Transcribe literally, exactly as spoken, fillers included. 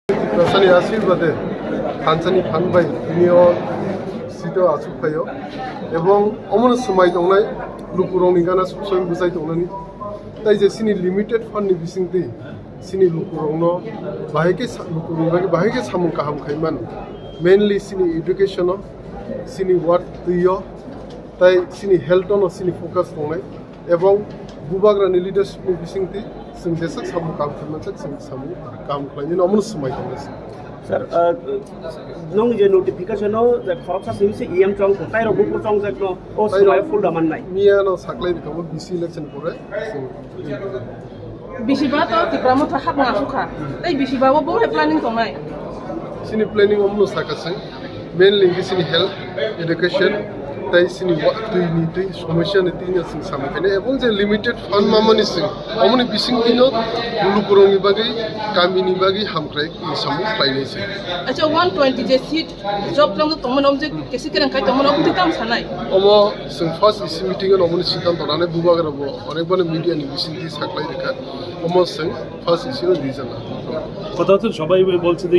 Tiprasani ashirbade thansani phan bai tini o seat o achuk phaio, ebong omono swmai tongnai lukurokni gana sumsoi bwchai tongnani. Tai je chini limited fund ni bisingtwi chini lukurokno bahai khe sa-, lukurokni bagwi bahai khe samung kaham khai mano, mainly chini education o, chini ward twi o, tai chini health o no chini focus tongnai. Ebong bubagrani leadership ni bisingtwi chwng jeswk samung kaham khlaimani chwng samung kaham khlainani omono swmai tongnai. Sir, uh, nong je notification o je khoroksa simi se E M chong, tai rok buphuru chongjak no, o swmai full da mannai. Miya no saklai rikamo B C election pore chwng. Bisiba to Tipra Motha hapna asukha. Tai bisiba o bo hai planning tongnai. Chini planning omono sakasing. Mainly khe chini health, education, tai chini wa-, twi ni twi, somosya ni twi no chwng samung khainai. Ebong je limited fund mamani chwng, omoni bising twi no lukurokni bagwi, kamini bagwi hamkrai ni samung khlainai se. Acha, one twenty je seat job lang tongmani, omo je kesi kereng khai tongmani, omo twi tamo sanai. Omo chwng first E C meeting o omoni siddhanto nanai, bubagra bo onekbani media ni bising twi saklai rikha. Omo chwng first E C o rijana. কথা তো সবাই বলছে যে